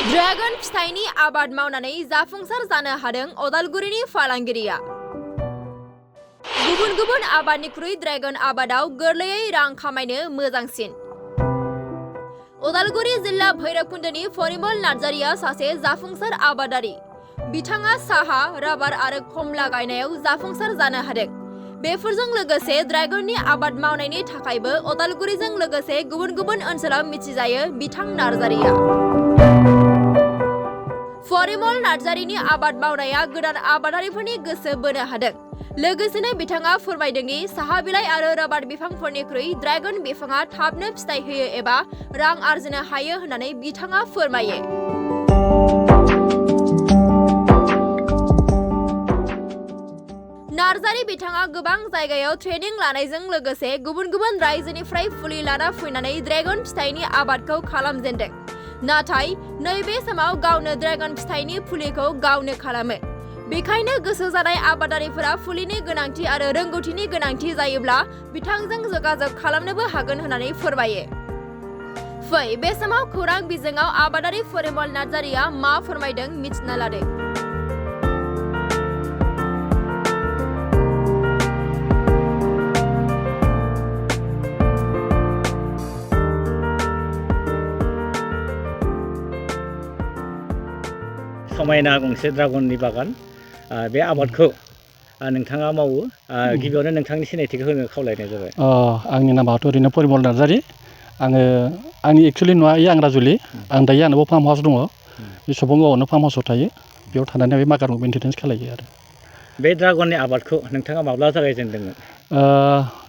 Dragon फिथाइनि आबाद मावनानै जाफुंसार जानो हादों अदालगुरिनि फालांगिरिया। गुबुन गुबुन आबादनिख्रुइ ड्रागन आबादाव गोरलैयै रां खामायनो मोजांसिन। अदालगुरि जिल्ला भैरबकुन्दनि परिमल नार्जारिया सासे जाफुंसार आबादारि। बिथाङा साहा, राबार आरो खमला गायनायाव जाफुंसार जानो हादों। बेफोरजों लोगोसे ड्रागननि आबाद मावनायनि थाखायबो अदालगुरिजों लोगोसे गुबुन गुबुन ओनसोलाव मिथिजायो बिथां नार्जारिया। परिमल नार्जारिनि आबाद मावनाया गोदान आबादारिफोरनि गोसो बोनो हादों। लोगोसेनो बिथाङा फोरमायदोंदि साहा बिलाइ आरो राबार बिफांफोरनिख्रुइ ड्रागन बिफाङा थाबनो फिथाइ होयो एबा रां आरजिनो हायो होननानै बिथाङा फोरमायो। नार्जारि बिथाङा गोबां जायगायाव ट्रेनिं लानायजों लोगोसे गुबुन गुबुन रायजोनिफ्राय फुलि लाना फैनानै ड्रागन फिथाइनि आबादखौ खालामजेनदों। नाथाय नैबे समाव गावनो ड्रागन फिथाइनि फुलिखौ गावनो खालामो। बेखायनो गोसो जानाय आबादारिफोरा फुलिनि गोनांथि आरो रोंगौथिनि गोनांथि जायोब्ला बिथांजों जगाजग खालामनोबो हागोन होननानै फोरमायो। फै बे समाव खौरां बिजोङाव आबादारि परिमल नार्जारिया मा फोरमायदों मिथिना लादो। समायना गंसे ड्रागननि बागान बे आबादखौ नोंथाङा मावो। गिबियावनो नोंथांनि सिनायथिखौ होनो खावलायनाय जाबाय। आंनि नामाथ' ओरैनो परिमल नार्जारि। आंनि एक्सुवेलि न'आ आंग्राजुलि। आं दायो आंनाबो फार्म हाउस दङ। बे सबंगावआवनो फार्म हाउसआव थायो। बेयाव थानानै बे बागानखौ मेनटेनेन्स खालायो आरो। बे ड्रागननि आबादखौ नोंथाङा माब्ला जागायजेनदोंमोन?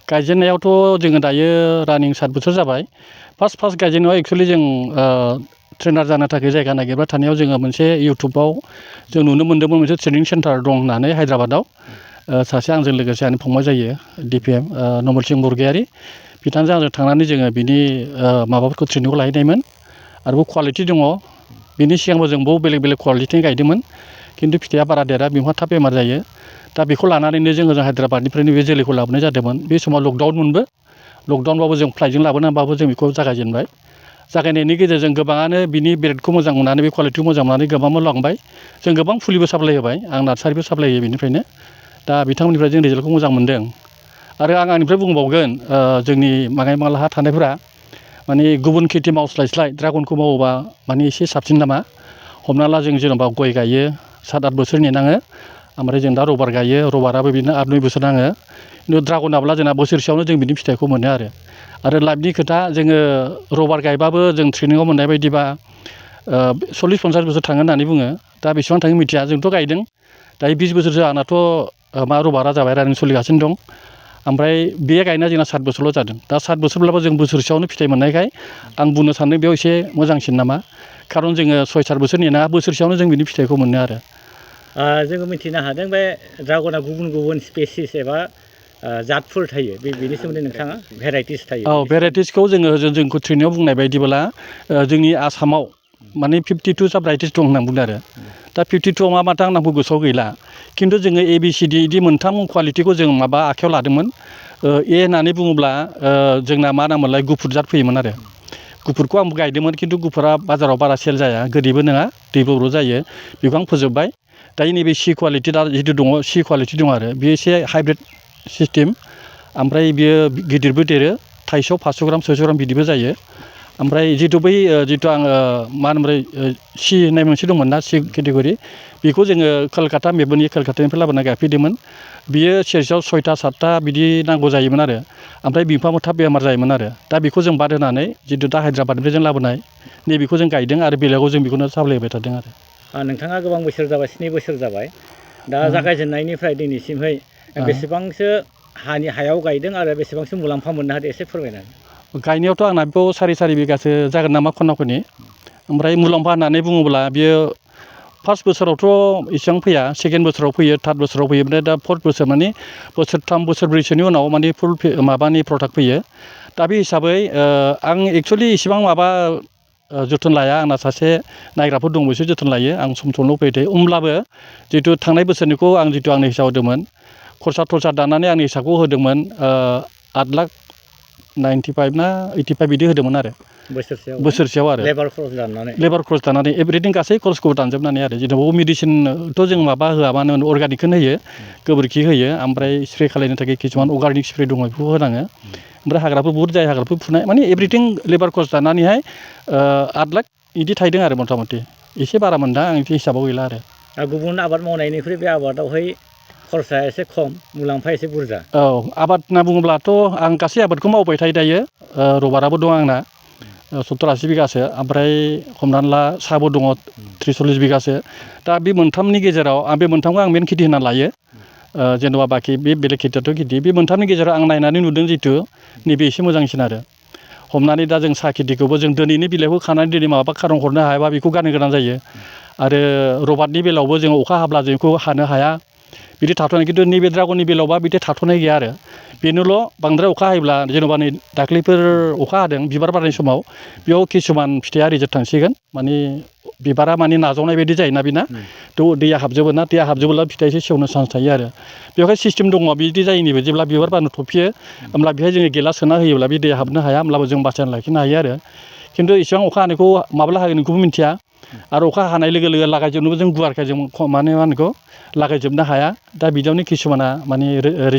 गायजेननायावथ' जोङो दायो रानिं 7 बोसोर जाबाय। फार्स्ट गायजेननायाव एक्सुवेलि जों ट्रेनार जानो थाखाय जायगा नागिरबाय थानायाव जोङो मोनसे इउटुबाव जों नुनो मोन्दोंमोन मोनसे ट्रेनिं सेन्टार दं होननानै हायद्राबादाव। सासे आंजों लोगोसे आंनि फंबाय जायो DPM नमल सिंह बरगयारि। बिथांजों आंजों थांनानै जोङो बिनि माबाफोरखौ ट्रेनिंखौ लाहैनायमोन। आरोबाव कुवालिटि दङ। बिनि सिगांबो जों बहुद बेलेग बेलेग कुवालिटिनि गायदोंमोन। खिन्थु फिथाइया बारा देरा, बिफाङा थाब बेमार जायो। दा बेखौ लानानैनो जोङो हायद्राबादनिफ्रायनो बे जोलैखौ लाबोनाय जादोंमोन। बे समाव लकडाउनमोनबो। लकडाउनबाबो जों फ्लाइटजों लाबोनानैबाबो जों बेखौ जागायजेनबाय। जागायनायनि गेजेरजों गोबाङानो बिनि ब्रेडखौ मोजां मोननानै बे कुवालिटिखौ मोजां मोननानै गोबां लांबाय। जों गोबां फुलिबो साप्लाय होबाय। आं नार्सारिबो साप्लाय होयो बेनिफ्रायनो। दा बिथांमोननिफ्राय जों रिजाल्टखौ मोजां मोनदों। आरो आं आंनिफ्राय बुंबावगोन जोंनि माङाइमाला थानायफोरा माने गुबुन खेथि मावस्लायस्लाय ड्रागनखौ मावोबा माने एसे साबसिन नामा। हमना ला जों जेनेबा गय गायो 7-8 बोसोर नेनाङो। ओमफ्राय जों दा रबार गायो, रबाराबो बिदिनो 8-9 बोसोर नाङो। खिन्थु ड्रागनाब्ला जोंना बोसोरसेयावनो जों बिनि फिथाइखौ मोनो आरो लाइफनि खोथा जोङो रबार गायबाबो जों ट्रेनिङाव मोननाय बायदिबा 40-50 बोसोर थाङो होननानै बुङो। दा बेसेबां थाङो मिथिया। जोंथ' गायदों। दायो 20 बोसोरसो आंनाथ' रबारा जाबाय रानिं सोलिगासिनो दं। ओमफ्राय बे गायनाया जोंना 7 बोसोरल' जादों। दा 7 बोसोरब्लाबो जों बोसोरसेयावनो फिथाइ मोननायखाय आं बुंनो सानदों बेयाव एसे मोजांसिन नामा। खारन जोङो 6-7 बोसोर नेनाङा, बोसोरसेयावनो जों बिनि फिथाइखौ मोनो आरो। जोङो मिथिनो हादों बे ड्रागना गुबुन गुबुन स्पेसिस एबा जातफोर थायो। बेनि सोमोन्दै नोंथाङा भेराइटिस थायो। भेराइटिसखौ जोंखौ ट्रेनिङाव बुंनाय बायदिब्ला जोंनि आसामाव माने 52 साब भेराइटिस दं होनना बुंदों आरो। दा 52 मा माथो आंनाबो गोसोआव गैला। खिन्थु जोङो ABCD बिदि मोनथाम कुवालिटिखौ जों माबा आखायाव लादोंमोन। ए होननानै बुङोब्ला जोंना मा नाममोनलाय गुफुर जात फैयोमोन आरो। गुफुरखौ आंबो गायदोंमोन। खिन्थु गुफुरा बाजाराव बारा सेल जाया, गोदैबो नङा, दैब्रु जायो। बेखौ आं फोजोबबाय। दायो नैबे C कुवालिटि दा जिथु दङ, C कुवालिटि दं आरो। बेयो एसे हाइब्रिद सिस्टेम। ओमफ्राय बियो गिदिरबो देरो, 250, 500 ग्राम, 600 ग्राम बिदिबो जायो। ओमफ्राय जिथु आङो मा होनोमोनलाय C होननाय मोनसे दंमोन ना, C केटेगरि, बेखौ जोङो कलकाता मेबोनि कलकातानिफ्राय लाबोना गायफैदोंमोन। बियो सेरसेयाव 6टा-7टा बिदि नांगौ जायोमोन आरो। ओमफ्राय बिफाङाबो थाब बेमार जायोमोन आरो। दा बेखौ जों बाद होनानै जिथु दा हायद्राबादनिफ्राय जों लाबोनाय नैबेखौ जों गायदों आरो बेलेगाव जों बेखौनो साप्लाय होबाय थादों आरो। नोंथाङा गोबां बोसोर जाबाय, 7 बोसोर जाबाय। दा जागायजेननायनिफ्राय दिनैसिमहाय बेसेबांसो हायाव गायदों आरो बेसेबांसो मुलाम्फा मोननो हादों एसे फोरमायनानै। गायनायावथ' आंना बेखौ 4 बिगासो जागोन नामा खना खनि। ओमफ्राय मुलाम्फा होननानै बुङोब्ला बियो फार्स्ट बोसोरावथ' इसेबां फैया, सेकेन्ड बोसोराव फैयो, थार्ड बोसोराव फैयो। ओमफ्राय दा फर्थ बोसोर माने बोसोरथाम बोसोरब्रैसोनि उनाव माने फुल माबानि प्रडाक्ट फैयो। दा बे हिसाबै आं एक्सुवेलि इसेबां माबा जोथोन लाया। आंना सासे नायग्राफोर दं, बिसोर जोथोन लायो। आं सम समल' फैबाय थायो। होमब्लाबो जिथु थांनाय बोसोरनिखौ आं जिथु आंनि हिसाब होदोंमोन, खरसा दानानै आंनि हिसाबखौ होदोंमोन 8 लाख 95 ना 85 बिदि होदोंमोन आरो बोसोरसेयाव आरो लेबार खरस दानानै एभ्रिथिं गासै खरसखौ दानजोबनानै आरो जेनेबा मेडिसिनथ' जों माबा होआ मानो अर्गानिकखौनो होयो गोबोरखि होयो ओमफ्राय स्प्रे खालायनो थाखाय किसुमान अर्गानिक स्प्रे दङ बेखौ होनाङो ओमफ्राय हाग्राफोर बुहुद जायो हाग्राफोर फुनाय माने एभ्रिथिं लेबार खरस दानानैहाय 8 लाख बिदि थायदों आरो मथा मथि एसे बारा मोनदां आं हिसाबाव गैला आरो गुबुन आबाद मावनायनिख्रुइ बे आबादावहाय खरसाया एसे खम मुलाम्फाया एसे बुरजा औ आबाद होनना बुङोब्लाथ' आं गासै आबादखौ मावबाय थायो दायो रबाराबो दं आंना 70-80 बिगासो ओमफ्राय हमनानै ला साहाबो दङ 30-40 बिगासो दा बे मोनथामनि गेजेराव आं बे मोनथामखौ आं मेन खेथि होनना लायो जेनेबा बाखि बे बेलेग खेथियाथ' खेथि बे मोनथामनि गेजेराव आं नायनानै नुदों जितु नैबे एसे मोजांसिन आरो हमनानै दा जों साहा खेथिखौबो जों दिनैनि बिलाइखौ खानानै दिनै माबा खारन हरनो हायाबा बेखौ गारनो गोनां जायो आरो रबारनि बेलायावबो जों अखा हाब्ला जों बेखौ हानो हाया बिदि थाथ'नाय खिन्थु नैबे ड्रागननि बेलायावबा बिदि थाथ'नाय गैया आरो बेनोल' बांद्राय अखा हायोब्ला जेनेबा नै दाख्लैफोर अखा हादों बिबार बारनाय समाव बेयाव किसुमान फिथाइया रिजेक्ट थांसिगोन माने बिबारा माने नाजावनाय बायदि जायोना बेना थ' दैया हाबजोबोब्ला फिथाइ एसे सेवनो चान्स थायो आरो बेवहाय सिस्टेम दङ बिदि जायैनिबो जेब्ला बिबार बारनो थफियो होमब्ला बेहाय जोङो गेला सोना होयोब्ला बे दैया हाबनो हाया होमब्लाबो जों बासायना लाखिनो हायो आरो खिन्थु इसेबां अखा हानायखौ माब्ला हागोन बेखौबो मिन्थिया आरो अखा हानाय लोगो लोगो लागायजोबनोबो जों गुवारखाय जों माने मा होनो बेखौ लागायजोबनो हाया दा बिदियावनो किसुमाना माने